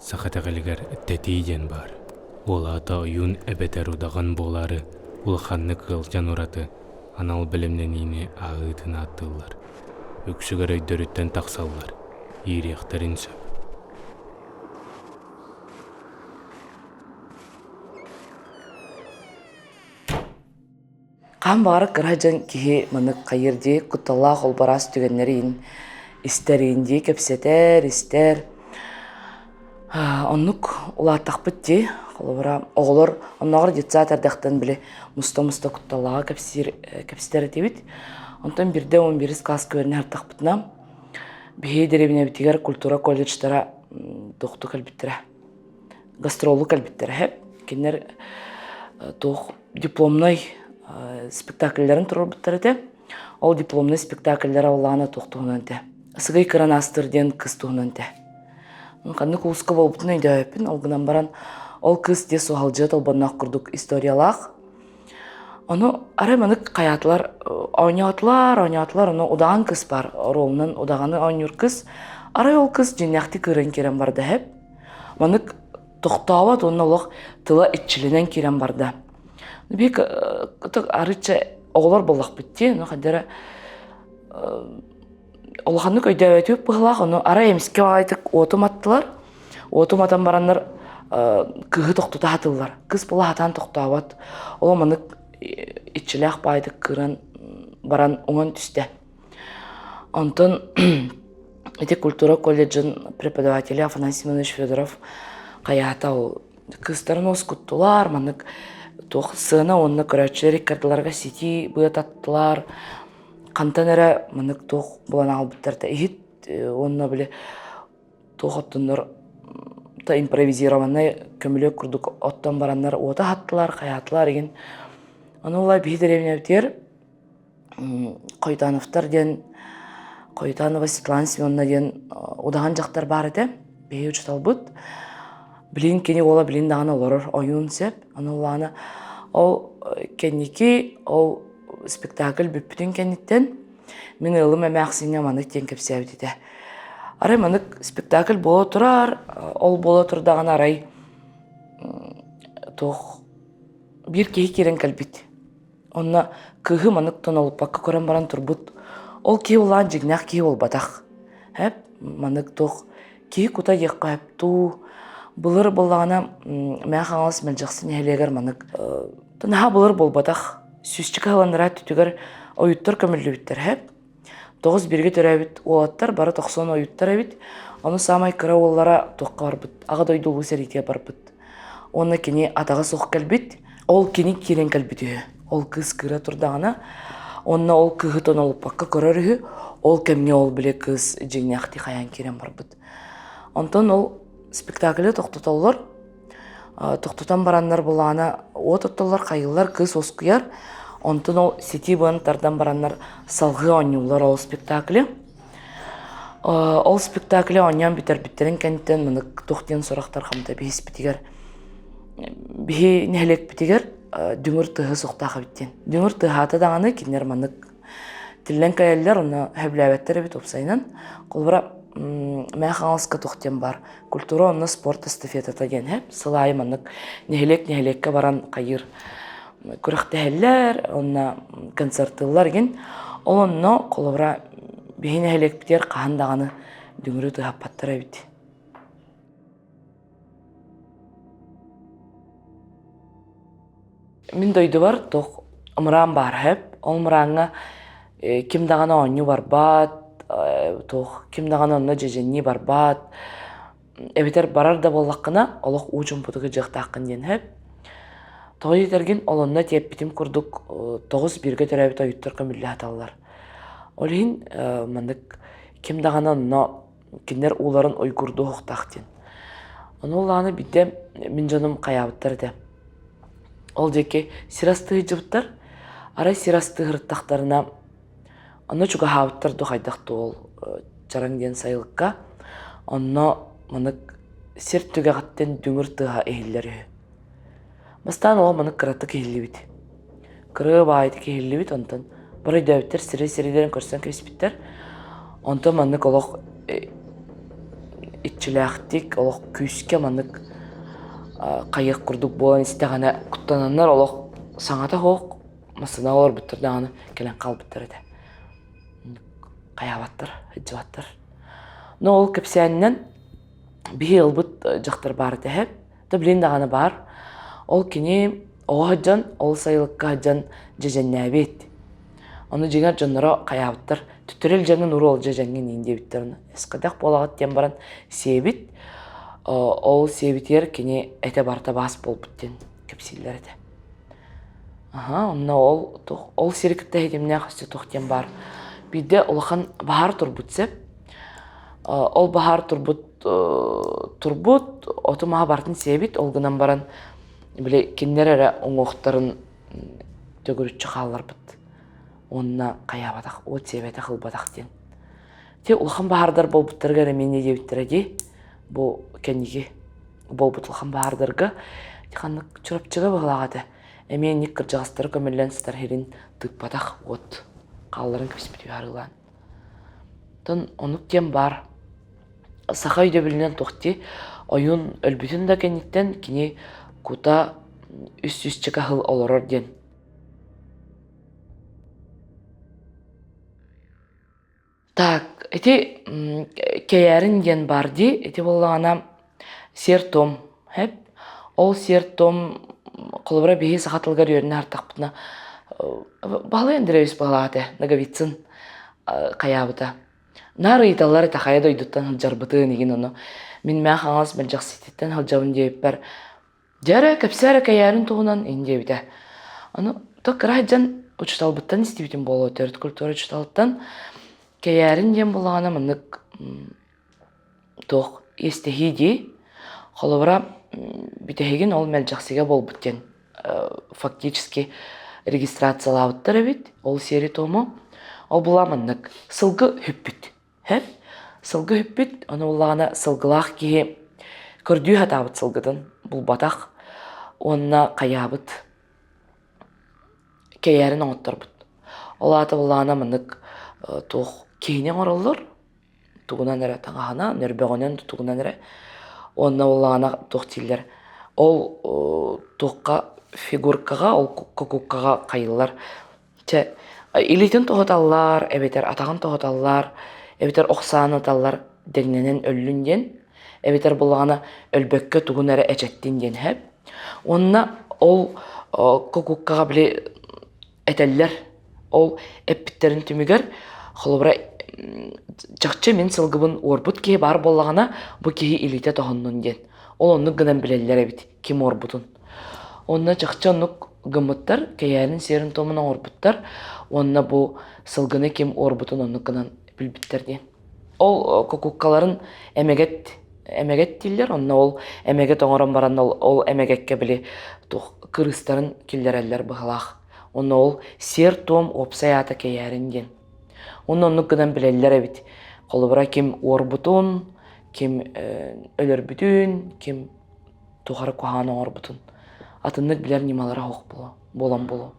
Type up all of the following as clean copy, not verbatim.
Саха итэҕэлигэр тэтии диэн баар. Ол аата ойуун эбэтэр удаҕан буолаары улаханнык ыалдьан ураты анал бэлэмнэниини ааҕыытын ааттыыллар. Үксүгэр өйдөрүттэн тахсаллар, иириэхтэрин сөп. Хаһан баҕарар кыра дьон киһи маннык хайыыр дии кутталлаах олбараас түгэннэрин истэрин дии кэпсэтэр, истэр. Оннук улааттахпыт дии. Холобура, оҕолор оннооҕор детсад эрдэхтэн били муста-муста кутталлааҕы кэпсиир кэпсэтэр этибит. Онтон биирдэ 11 класска үөрэнэ сырыттахпытына биһиги дэриэбинэбитигэр культура колледжтара тохтуу кэлбиттэрэ. Гастролу кэлбиттэрэ. Кинилэр туох дипломнай спектакльларын туруорбуттар этэ. Ол дипломнай спектакльлара олаана туох туһунан этэ. Сыгый кыранаастыр диэн кыс туһунан этэ. Ханнык улууска буолбутун өйдөөбөппүн. Ол гынан баран ол кыс дьэ суһалдьыа толбонноох курдук историялаах. Ону арай манык хайаатылар оонньоотулар, оонньоотулар, ону удаҕан кыс бар, оруолунан удаҕаны оонньуур кыс. Арай ол кыс дьиҥнээхтик кыыран киирэн барда эһэп. Манык тохтообот уонна олох тыла иччилэнэн киирэн барда. Биир арычча оҕолор буоллахпыт дии, ону хайдара улаханнык өйдөөбөтүбүт быһыылаах, ону арай эмискэ баҕайытык уоту маттылар. Уоту матан бараннар кыыһы тохтото сатыыллар. Кыс буола сатаан тохтообот. Ол маннык иччилээх баайдык кыыран баран уҥан түстэ. Онтон ити культура колледжын преподавателэ Афанасий Семенович Федоров хайаата ол кыыстарын уоскуттулар, маннык туох сыана уонна көрөөччүлэр иккардыларга ситии быататтылар, хантан эрэ маннык туох булан аҕалбыттар да иһит уонна били туох оттоннор то импровизированнай көмүлүөк курдук оттон бараннар уота хаттылар, хайаатылар игин. Ону улай биһи дэриэбинэбитигэр Хойтановтар диэн Хойтанова Светлана Семеновна диэн удаҕан дьахтар баар этэ. Биһиги учууталбыт. Билин кини уола билин даҕаны олорор ойуун сөп. Аны улаана ол кэнники ол спектакль бүппүтүн кэнниттэн мин ыалым эмээхсиҥҥэ маннык диэн кэпсээбит этэ. Арай маннык спектакль буола турар, ол буола турдаҕына арай туох биир киһи киирэн кэлбит. Онно кыыһы маннык тонолуппакка көрөн баран турбут. Ол киһи улаан дьиҥнээх киһи буолбатах. Эп маннык туох киһи кута диэххэ сөп дуу. Былыр буоллаҕына Мэҥэ Хаҥалас Мэлдьэхси нэһилиэгэр маннык наһаа былыр буолбатах. Сүүсчэкэ сыланнара өттүгэр ойуттар көмүллүбүттэр эп. Тоҕус бииргэ төрөөбүт уолаттар бары тохсон ойуттар эбит. Ону саамай кыра уоллара туохха барбыт, Аҕа дойду Улуу сэриитигэр барбыт. Уонна кини атаҕа суох кэлбит. Ол кини киирэн кэлбит үһү. Ол кыыс кыыра турдаҕына, уонна ол кыыһы тонолуппакка көрөр үһү. Ол кэмҥэ ол били кыыс дьиҥнээхтии хайаан киирэн барбыт. Онтон ол спектаклы тохтотоллор. Тохтотон бараннар булаана уот оттоллор, хайыллар, кыыс уоскуйар. Онтон ол ситии быан тардан бараннар салгыы оонньууллар ол спектаклы. Ол спектаклы оонньоон бүтэрбиттэрин кэнниттэн мынык туох диэн сурахтар хамта биһиспитигэр биһи нэһилиэкпитигэр дүҥүр тыаһа суохтаах эбит диэн. Дүҥүр тыаһаата даҕаны кинилэр маннык тиллэн кэлэллэр, онно сөбүлээбэттэр эбит уопсайынан. Холобура, Мэҥэ Хаҥаласка туох диэн баар культура уонна спорт эстафетата диэн һэ сыл аайы маннык нэһилиэк нэһилиэккэ баран хайыыр күрэхтэһэллэр уонна концертыыллар игин. Ол онно холобура биһи нэһилиэкпитигэр хаһан даҕаны дүҥүрү тыаһаппаттар эбит. Мин дойдубар туох мыраан баар сөп. Ол мырааҥҥа ким даҕаны оонньуу барбат, туох ким даҕаны онно дьэдьэннии барбат. Эбэтэр барар да буоллаххына, олох уу чуумпутук ыдьыахтааххын диэн сөп. Тоҕо диэтэргин, ол онно тиэппитим курдук тоҕус бииргэ төрөөбүт ойуттар көмүллэ сыталлар. Ол иһин маннык ким даҕаны онно кинилэр ууларын уйгурдуу оһохтоох диэн. Ону улааны биирдэ мин дьонум хайаабыттар этэ. Ол диэки сир астыы сылдьыбыттар. Арай сир астыы сырыттахтарына онно чугаһаабыттар дуу хайдах дуу ол Чараҥ диэн сайылыкка. Онно манык сир түгэҕиттэн дүҥүр тыаһа иһиллэр үһү. Бастаан ол маннык кыратык иһиллибит. Кырыы баайытык иһиллибит, онтон бары өйдөөбүттэр сирэй-сирэйдэрин көрсөн кэбиспиттэр. Онтон маннык олох иччилээх. иччилээхтик олох күүскэ маннык хайыах курдук буолан истэҕинэ куттананнар олох саҥата суох массыынаҕа олорбуттар даҕаны кэлэн хаалбыттар этэ. Хайаабаттар, сылдьыбаттар. Но ол кэпсээнинэн биһи ылбыт дьахтар баар этэ Да билин даҕаны баар. Ол кини оҕо сылдьан, ол сайылыкка сылдьан дьэдьэннээбит. Ону дьиҥэр дьонноро хайаабыттар, төттөрү илдьэҥҥин уруол дьэдьэҥҥин иин диэбиттэр ону. Эскэдэх буолаҕыт диэн баран сиэбит. Ол сиэбитигэр кини этэ барыта баас буолбут диэн кэпсииллэр этэ. Аһа, онно ол туох ол сири кытта ситимнээх өссө туох диэн баар. Биирдэ улахан баһаар турбут сөп. Ол баһаар турбут турбут, оту-маһы барытын сиэбит, ол гынан баран били кинилэр эрэ уҥуохтарын төгүрүччү хаалларбыт уонна хайаабатах, уот сиэбэтэх, ылбатах диэн. Ти улахан баһаардар буолбуттарыгар эмиэ диэбиттэрэ дии. Бу кэнники буолбут улахан баһаардарга ханнык Чурапчыга быһылаах этэ. Эмиэ инник кырдьаҕастары көмүллэн сытар сирин тыыппатах уот хаалларан кэбиспит үһэ Оттон оннук диэн баар. Саха өйдөбүлүнэн туох дии, ойуун өлбүтүн да кэнниттэн кини кута үс сүүсчэкэ сыл олорор диэн. Так, ити кэйээрин диэн баар дии, ити буоллаҕына сиэр-туом Һэп. Ол сиэр-туом холобура биһи саха тылыгар үөрэнэ сырыттахпытына Баһылай Андреевич баһылаах этэ, Ноговицын хайаабыта. Наар ыйыталлар этэ хайа дойдуттан сылдьарбытын игин ону мин Мээх Хаҥалас Мэлдьэхсититтэн сылдьабын диэбиппэр дьэ эрэ кэпсээ эрэ кэйээрин туһунан ин диэбитэ. Ону то кыра сылдьан учууталбыттан истибитим буолуо төрүт культура учууталыттан кэйээрин диэн буоллаҕына маннык туох иэстэһии дии. Холобура, бүтэһигин ол Мэлдьэхсигэ буолбут диэн фактически регистрациялаабыттар эбит ол сиэри-туому. Ол була маннык сылгы сүппүт. Һэ? Сылгы сүппүт, ону буллаҕына сылгылаах киһи көрдүү сатаабыт сылгытын булбатах уонна хайаабыт кэйээрин оҥотторбут. Ол аата буллаҕына маннык туох киһини оҥороллор тугунан эрэ таҥаһынан, нөрбөҕүнэн тугунан эрэ уонна буоллаҕына туох дииллэр ол туохха фигуркаҕа ол кукуккаҕа хайыллар чэ илиитин тоһуталлар эбэтэр атаҕын тоһуталлар эбэтэр ох сааны ыталлар дэҥнэнэн өллүн диэн эбэтэр буоллаҕына өлбөккө тугун эрэ эчэттин диэн сөп уонна ол кукуккаҕа били этэллэр. Ол эппиттэрин түмүгэр, холобура, чахчы мин сылгыбын уорбут киһи баар буоллаҕына, бу киһи илиитэ тоһуннун диэн. Ол оннук гынан билэллэр эбит, ким уорбутун. Онно чахчы оннук гыммыттар, кэйээрин сиэрин-туомун оҥорбуттар уонна бу сылгыны ким уорбутун оннук гынан билбиттэр диэн. Ол кукуккаларын эмэгэт эмэгэт дииллэр, онно ол эмэгэт оҥорон баран ол, ол эмэгэккэ били туох кырыыстарын киллэрэллэр быһалаах. Онно ол сиэр-туом уопсай аата кэйээрин диэн. Уонна оннук гынан билэллэр эбит. Холобура, ким уорбутун, ким өлөрбүтүн, ким туох эрэ куһаҕан оҥорбутун. Атыннык билэр ньымалара суох буолан буолуо.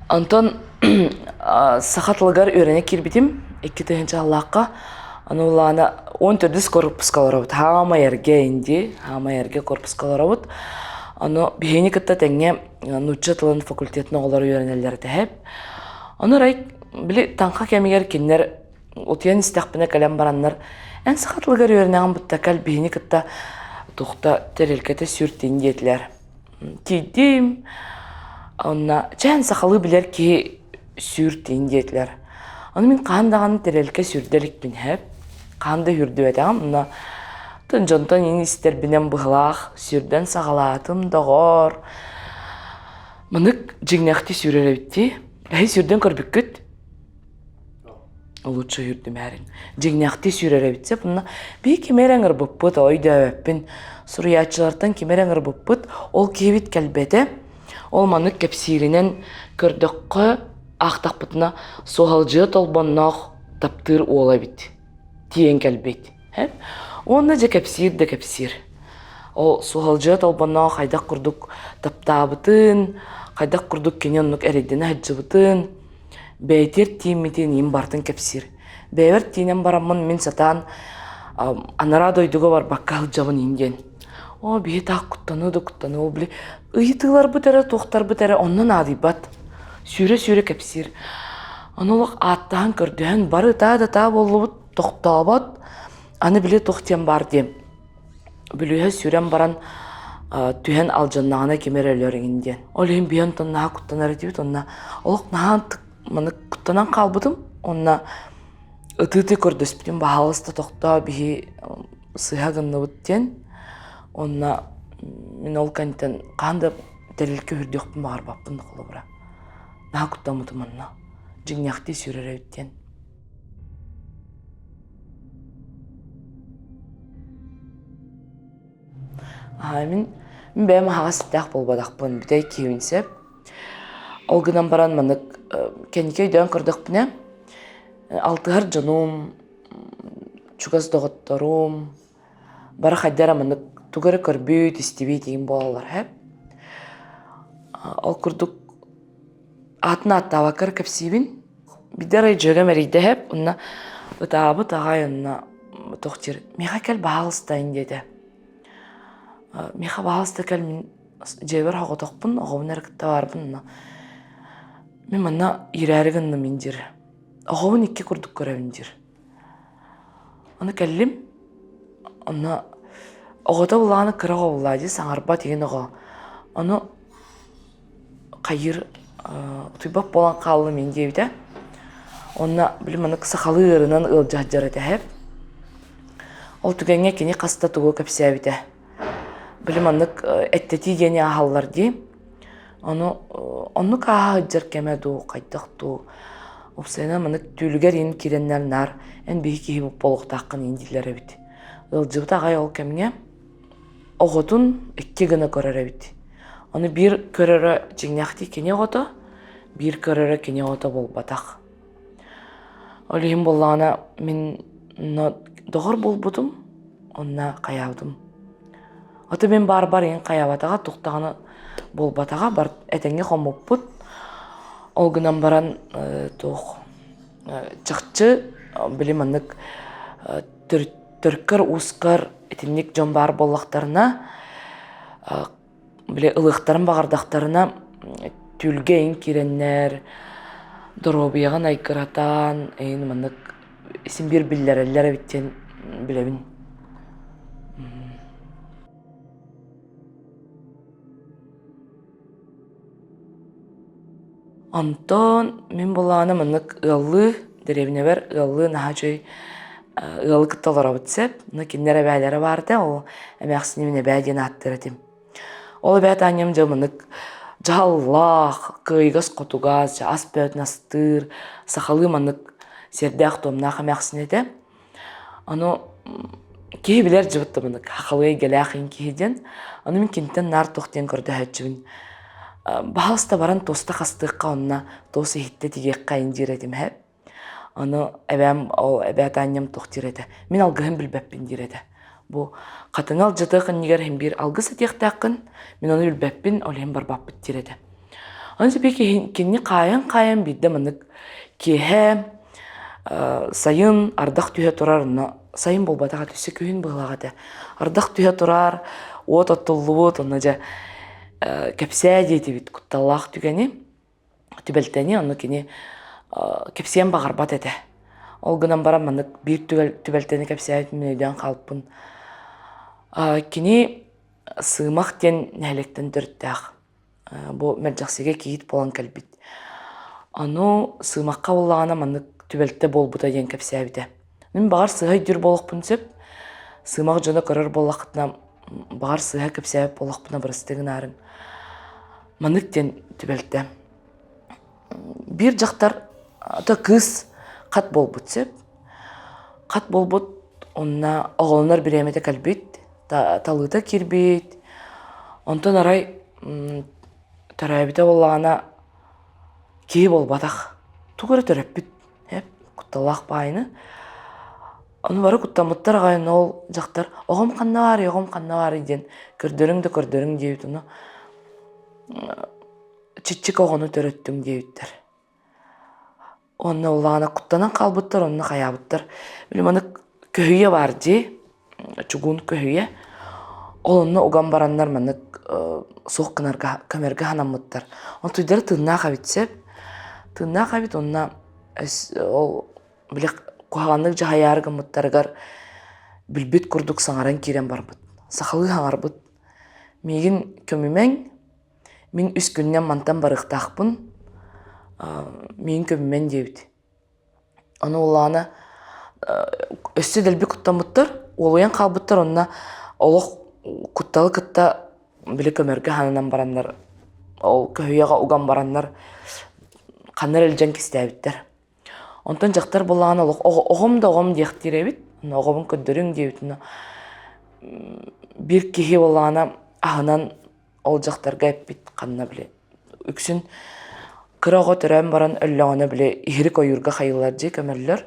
Онтон саха тылыгар үөрэнэ киирбитим 2000 сыллаахха. Аны улаана 14 корпуска олоробут. Хаамай эргэ инди, хаамай эргэ корпуска олоробут. Ону биһини кытта тэҥҥэ нуучча тылын факультетын оҕолоро үөрэнэллэр этэ. Ону арай били таҥха кэмигэр кинилэр утуйан истэхпинэ кэлэн бараннар эн саха тылыгар үөрэнэҕин бытта кэл биһини кытта тухта тэрилкэтэ сүртин диэтилэр. Тиийдим, онно чээн сахалыы билэр киһи сүртин диэтилэр. Ону мин хаһан даҕаны тэрилкэ сүрдэ иликпин һэп, хаһан да сүрдүбэтэҕим, онно дьонтон иин истэрбинэн быһылаах сүрдэн саҕалаатым, доҕоор. Манык дьиҥнээхтии сүүрэр эбит дии. Эһи сүрдэн көрбүккүт? Лучше үрдүмээрин. Дьиҥнээхтии сүүрэр эбит сөп. Онно биһи кими эрэ ыҥырбыппыт, өйдөөбөппүн. Суруйааччылартан кими эрэ ыҥырбыппыт, ол киһибит кэлбэтэ. Ол маннык кэпсииринэн көрдөххө, аахтахпытына, Суһалдьыйа Толбонноох таптыыр уола эбит. Тиийэн кэлбит. Уонна дьэ кэпсиир да кэпсиир. Ол Суһалдьыйа Толбонноох хайдах курдук таптаабытын, хайдах курдук кини оннук эрэйдэнэ сылдьыбытын. Бэйэтигэр тиийиммитин иин барытын кэпсиир. Бэйэбэр тиийинэн бараммын мин сатаан анараа дойдуга барбакка сылдьабын иин диэн. Оо, биһи таах куттаныы да куттаныы, ол били ыйытыыларбыт эрэ, туохтарбыт эрэ онно наадыйбат. Сүүрэ-сүүрэ кэпсиир. Ону олох ааттаһан көрдөһөн бары ытаа да ытаа буоллубут, тохтообот. Аны били туох диэн баар диэн. Бүлүүһэ сүүрэн баран түһэн алдьаннаҕына ким эрэ өлөр иҥин диэн. Ол иһин биһи онтон наһаа куттанар этибит, онно олох наһаа маны куттанан хаалбытым. Онно ытыы-ытыы көрдөспүтүм, баһаалыста тохтоо, биһи сыыһа гынныбыт диэн. Онно мин ол кэнниттэн хаһан да тэрилкэ үрдүөхпүн баҕарбаппын да холобура. Наһаа куттаммытым онно. Дьиҥнээхтии сүүрэр эбит диэн. Мин мин бэйэм аһаҕас эттээх буолбатахпын, бүтэй киһибин сөп. Ол гынан баран маннык кэнники өйдөөн көрдөхпүнэ, алтыһар дьонум, чугас доҕотторум бары хайда эрэ маннык тугу эрэ көрбүт, истибит игин буолаллар һэ. Ол курдук аатын ааттаабакка эрэ кэпсиибин. Биирдэ арай дьүөгэм эрийдэһэп, онно ытаабыт аҕай онно туох диир, «Миэхэ кэл баһаалыстайын» диэтэ. «Миэхэ баһаалыста кэл, мин дьиэбэр соҕотохпун, оҕобун эрэ кытта баарбын онно. Мин манна иирээри гынным мин» диир. «Оҕобун икки курдук көрөбүн» диир. Ону кэллим, онно оҕото буллаҕына кыра оҕо буллаа дии, саҥарбат игин оҕо. Ону хайыыр утуйбат буолан хааллым мин диэбитэ. Онно били маннык сахалыы ыарыынан ыалдьа сылдьар этэ Ол түгэҥҥэ кини хаста тугу кэпсээбитэ. Били маннык эттэтии диэни ааһаллар дии. Ону оннук ааһа сылдьар кэмэ дуу, хайдах дуу. Уопсайынан маннык түүлүгэр иин киирэннэр наар эн биһи киһи буолуохтааххын иин дииллэр эбит. Ыалдьыбыта аҕай ол кэмҥэ оҕотун икки гына көрөр эбит. Ону биир көрөрө дьиҥнээхтии кини оҕото, биир көрөрө кини оҕото буолбатах. Ол иһин буоллаҕына мин доҕор буолбутум, онно хайаабытым. Ото мин баарбар иһин хайаабатаҕа, туох даҕаны буолбатаҕа, бар этэҥҥэ хоммуппут. Ол гынан баран туох чахчы били маннык төрүккэр-уускар итинник дьон баар буоллахтарына, били ылыахтарын баҕардахтарына түүлгэ эйин киирэннэр, доруобуйаҕын айгыратан, эйин маннык син биир биллэрэллэр эбит диэн билэбин. Онтон мин былаана маннык ыаллыы, дэриэбинэбэр ыаллыы наһаа үчүгэй ыалы кытта олоробут сөп. Но кинилэр эбээлэрэ баар этэ, ол эмээхсини мин эбээ диэн ааттыыр этим. Ол эбээ Таанньам дьэ маннык дьаһаллаах, кыайыгас-хотугас, ас бөөтүн астыыр, сахалыы маннык сиэрдээх-туомнаах эмээхсин этэ. Ону киһи билэр дьыбыт маннык хахалыы эйгэлээх иин киһи диэн. Ону мин киниттэн наар туох диэн көрдөһөөччүбүн. Баһаалыста баран туоста хастыахха онно туос иһиттэ тигиэххэ ин диир этим һэ. Ону эбээм ол эбээ Таанньам туох диир этэ. Мин алгыһын билбэппин диир этэ. Бу хатыҥы алдьатыах иннигэр иһин биир алгыс этиэхтээххин, мин ону билбэппин, ол иһин барбаппыт диир этэ. Ону сипи кинини хаайан-хаайан биирдэ маннык киэһэ сайын ардах түһэ турар, онно сайын буолбатах этэ, өссө күһүн быһыылаах этэ. Ардах түһэ турар, уот оттуллубут, онно дьэ кэпсээ диэтибит кутталлаах түгэни, түбэлтэни, онно кини кэпсиэн баҕарбат этэ. Ол гынан баран маннык биир түбэлтэни кэпсээбит мин өйдөөн хаалбыппын. Кини Сыымах диэн нэһилиэктэн төрүттээх. Бу Мэлдьэхсигэ кийиит буолан кэлбит. Ону Сыымахха буоллаҕына маннык түбэлтэ буолбута диэн кэпсээбитэ. Мин баҕар сыыһа өйдүүр буолуохпун сөп. Сыымах дьоно көрөр буоллаххытына, баҕар сыыһа кэпсээбит буоллахпына бырастыы гынаарыҥ. Маннык диэн түбэлтэ. Биир дьахтар, ата кыыс хат буолбут сөп. Хат буолбут, онно оҕолонор бириэмэтэ кэлбит, талыыта киирбит. Онтон арай төрөөбүтэ буоллаҕына киһи буолбатах. Тугу эрэ төрөппүт, кутталлаах баайыны. Ону бары куттаммыттар аҕай, ол дьахтар оҕом ханна баарый, оҕом ханна баарый диэн көрдөрүҥ да көрдөрүҥ диэбит ону чиччик оҕону төрөттүҥ диэбиттэр. Онно улаана куттанан хаалбыттар, онно хайаабыттар. Били маннык көһүйэ баар дии, чугуун көһүйэ. Ол онно уган бараннар маннык суох гынарга, көмөргө санаммыттар. Онтуйдара тыыннаах эбит сөп. Тыыннаах эбит онно ол били куһаҕаннык дьаһайаары гыммыттарыгар билбит курдук саҥаран киирэн барбыт. Сахалыы саҥарбыт. Миигин көмүмэҥ, мин үс күнүнэн мантан барыахтаахпын, миигин көмүмэҥ диэбит. Ону улаана өссө дэлби куттаммыттар, уолуйан хаалбыттар онно олох кутталы кытта били көмөргө ханынан бараннар, ол көһүйэҕэ уган бараннар ханна эрэ илдьэн кистээбиттэр. Онтон дьахтар буоллаҕына олох оҕом да оҕом диэхтиир эбит, оҕобун көрдөрүҥ диэбит биир киһи буоллаҕына аһынан ол дьахтарга эппит ханна били үксүн кыра оҕо төрөөн баран өллөҕүнэ били иһирик ойуурга хайыллар дии көмөллөр.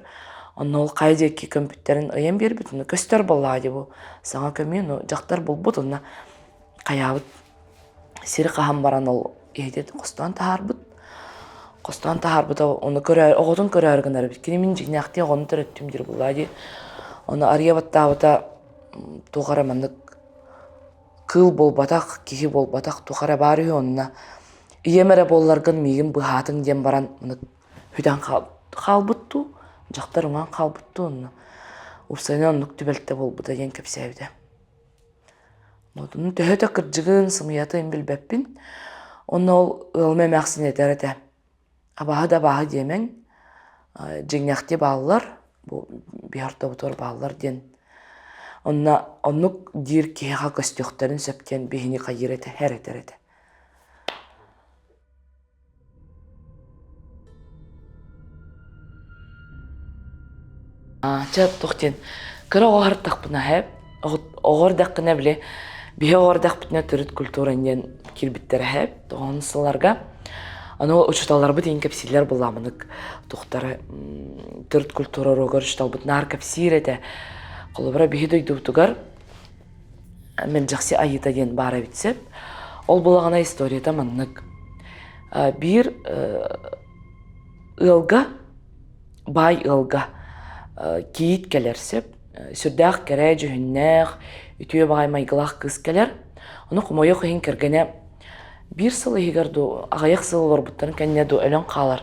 Онно ол хайа диэки көмпүттэрин ыйан биэрбит, ону көстөр буоллаҕа дии бу саҥа көмүү, ну дьахтар булбут онно хайаабыт сири хаһан баран ол иһити хостоон таһаарбыт. Хостоон таһаарбыта ону көрөөр, оҕотун көрөөрү гынар эбит. Кини мин дьиҥнээхтии оҕону төрөттүм диир буоллаҕа дии. Ону арыйа баттаабыта туох эрэ маннык кыыл буолбатах, киһи буолбатах, туох эрэ баар үһү онно ийэм эрэ буолларгын миигин быһаатыҥ диэн баран маны хүтэн хаалбыт дуу, дьахтар уҥан хаалбыт дуу онно уопсайынан оннук түбэлтэ буолбута диэн кэпсээбитэ. Ону төһө да кырдьыгын, сымыйатын билбэппин. Онно ол ыалым эмээхсин этэр этэ. Абааһы да абааһы диэмэҥ, дьиҥнээхтии бааллар, бу биһи ортобутугар бааллар диэн. Онно оннук диир киһиэхэ көстүөхтэрин сөп диэн биһини хайыыр этэ, эр этэр этэ. Чэ, туох диэн, кыра оҕо аһартахпына һээп, оҕо эрдэххинэ били биһи оҕо эрдэхпитинэ төрүт культура диэн киирбиттэрэ һээп, тоҕон сылларга. Аны учууталларбыт иин кэпсииллэр буоллаамынык тухтары төрүт культура уруогар учууталбыт наар кэпсиир этэ. Холобура биһи дойдубутугар Мэлдьэхси айыыта диэн баар эбит сөп. Ол булаҕына историята маннык. Биир ыалга, баай ыалга кийиит кэлэр сөп. Сүрдээх кэрэ дьүһүннээх, үтүө баҕайы майгылаах кыыс кэлэр. Ону хомойуох иһин кэргэнэ биир сыл иһигэр дуу, аҕыйах сыл олорбуттарын кэннэ дуу өлөн хаалар.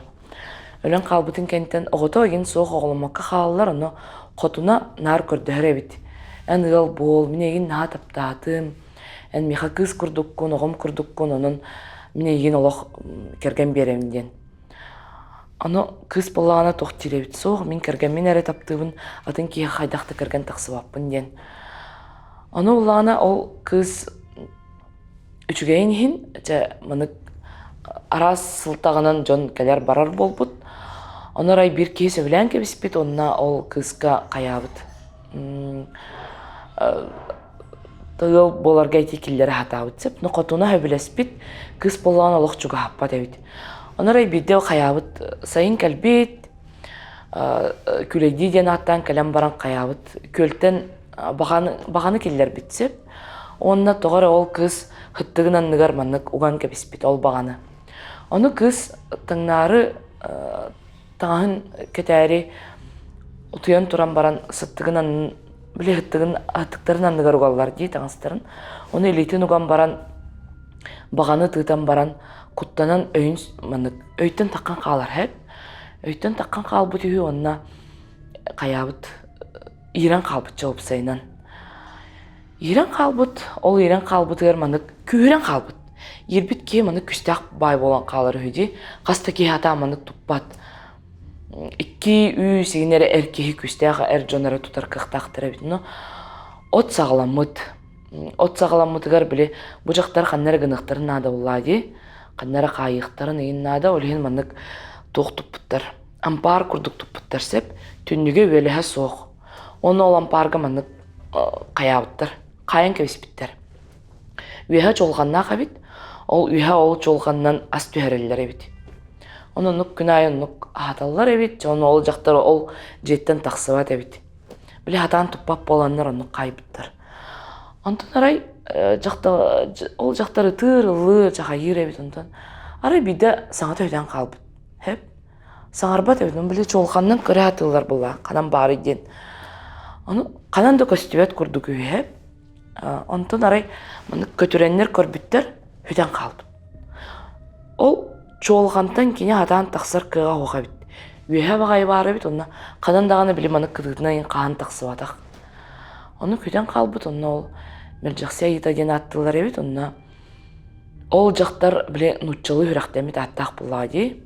Өлөн хаалбытын кэнниттэн оҕото игин суох оҕоломмокко хаалаллар, ону хотуна наар көрдөһөр эбит. Эн ыал буол, мин эйигин наһаа таптаатым, эн миэхэ кыыс курдуккун, оҕом курдуккун, онон мин эйигин олох кэргэн биэрэбин диэн. Ону кыыс буоллаҕына туох диир эбит, суох, мин кэргэммин эрэ таптыыбын, атын киһиэхэ хайдах да кэргэн тахсыбаппын диэн. Ону буоллаҕына ол кыыс Үчүгэйин иһин, дьэ, маннык араас сылтаҕынан дьон кэлэр-барар буолбут. Ону арай биир киһи сөбүлээн кэбиспит уонна ол кыыска хайаабыт. Ыал буоларга ити киллэрэ сатаабыт сөп. Но хотуна сөбүлэспит, кыыс буоллаҕына олох чугаһаппат эбит. Ону арай биирдэ хайаабыт сайын кэлбит, Күлэйдии диэн ааттаан кэлэн баран хайаабыт күөлтэн баҕаны, баҕаны киллэрбит сөп. Уонна тоҕо эрэ ол кыыс хыттыгын анныгар маннык уган кэбиспит ол баҕаны. Ону кыыс таҥнаары таҥаһын кэтээри утуйан туран баран сыттыгын аннын били хыттыгын хаттыктарын анныгар угаллар дии таҥастарын. Ону илиитин уган баран баҕаны тыытан баран куттанан өйүн маннык өйтөн таххан хаалар һэп. Өйтөн таххан хаалбыт үһү уонна хайаабыт иирэн хаалбытча уопсайынан. Иирэн хаалбыт, ол иирэн хаалбытыгар маннык күүһүрэн хаалбыт. Иирбит киһи маннык күстээх баай буолан хаалар үһү дии. Хас да киһи атаа маннык туппат. Икки үс игин эрэ эр киһи күстээх эр дьон эрэ тутар кыахтаахтар эбит. Но от саҕаламмыт. От саҕаламмытыгар били бу дьахтар ханна эрэ гыныахтарын наада буоллаа дии. Ханна эрэ хаайыахтарын ыйын наада. Ол иһин маннык туох туппуттар. Ампаар курдук туппуттар сөп. Түннүгэ үөлэһэ суох. Уонна ол ампаарга маннык хайаабыттар. Хаайан кэбиспиттэр. Үөһэ чуолҕаннаах эбит. Ол үөһэ ол чуолҕанынан ас түһэрэллэр эбит. Ону оннук күн аайы оннук аһаталлар эбит. Ону ол дьахтар ол дьиэттэн тахсыбат эбит. Били хатаан туппат буоланнар оннук хаайбыттар. Онтон арай дьахтар ол дьахтар ытыыр, ыллыыр, дьахайыыр эбит онтон арай биирдэ саҥата өйдөөн хаалбыт. Хэп. Саҥарбат эбит, били чуолҕанынан көрө сатыыллар буолла, ханан баарый диэн. Ону ханан да көстүбэт курдук үһү. Онтон арай маннык көтүрэннэр көрбүттэр, сүтэн хаалбыт. Ол чуолҕантан кини хатаан тахсар кыаҕа суох эбит. Үөһэ баҕайы баар эбит, онно ханан даҕаны били маннык кытыытынан хаһан тахсыбатах. Ону күтэн хаалбыт, онно ол Мэлдьэхси Айыыта диэн ааттыыллар эбит, онно ол дьахтар били нууччалыы үрэхтэммит ааттаах буоллаҕа дии.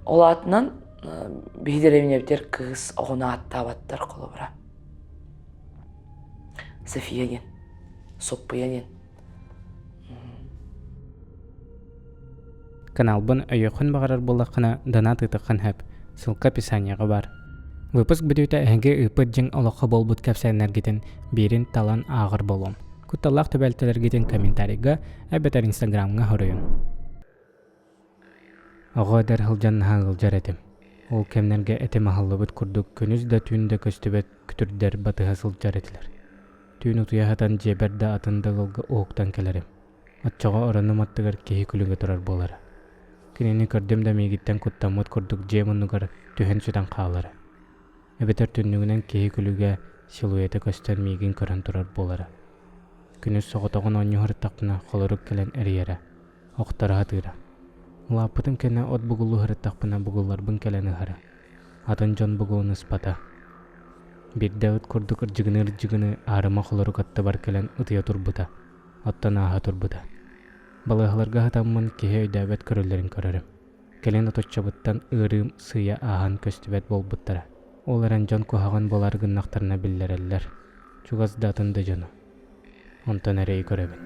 Ол аатынан биһи дэриэбинэбитигэр кыыс оҕону ааттаабаттар холобура. София диэн, Соппуйа диэн. Каналбын өйүөххүн баҕарар буоллаххына, донат ыытыаххын сөп. Ссылка описаниеҕа баар. Выпуск бүтүүтэ эһиги ыыппыт дьиҥ олоххо буолбут кэпсээннэргитин биирин талан ааҕар буолуом. Кутталлаах түбэлтэлэргитин комментарийга эбэтэр инстаграмҥа хоруйун. Оҕо эдэр сылдьан наһаа ыалдьар этим. Ол кэмнэргэ этим аһыллыбыт курдук күнүс да түүн да көстүбэт күтүрдэр батыһа сылдьар этилэр. Түүн утуйа сытан дьиэбэр да атын да ыалга уһуктан кэлэрим. Оччоҕо оронум аттыгар киһи күлүгэ турар буолара. Кинини көрдүм да миигиттэн куттаммыт курдук дьиэ муннугар түһэн сүтэн хаалара. Эбэтэр түннүгүнэн киһи күлүгэ силуэта көстөн миигин көрөн турар буолара. Күнүс соҕотоҕун оонньуу сырыттахпына холорук кэлэн эрийэрэ, охторо сатыыра. Улааппытым кэннэ от бугуллуу сырыттахпына бугулларбын кэлэн ыһара. Атын дьон бугулун ыспата. Биирдэ ыт курдук ырдьыгыныы-ырдьыгыныы аарыма холорук аттыбар кэлэн ытыйа турбута, оттон ааһа турбута. Балыыһаларга сытаммын киһи өйдөөбөт көрүллэрин көрөрүм. Кэлин отуччабыттан ыарыым сыыйа ааһан көстүбэт буолбуттара. Ол эрэн дьон куһаҕан буолаары гыннахтарына биллэрэллэр, чугас да атын да дьону. Онтон эрэйи көрөбүн.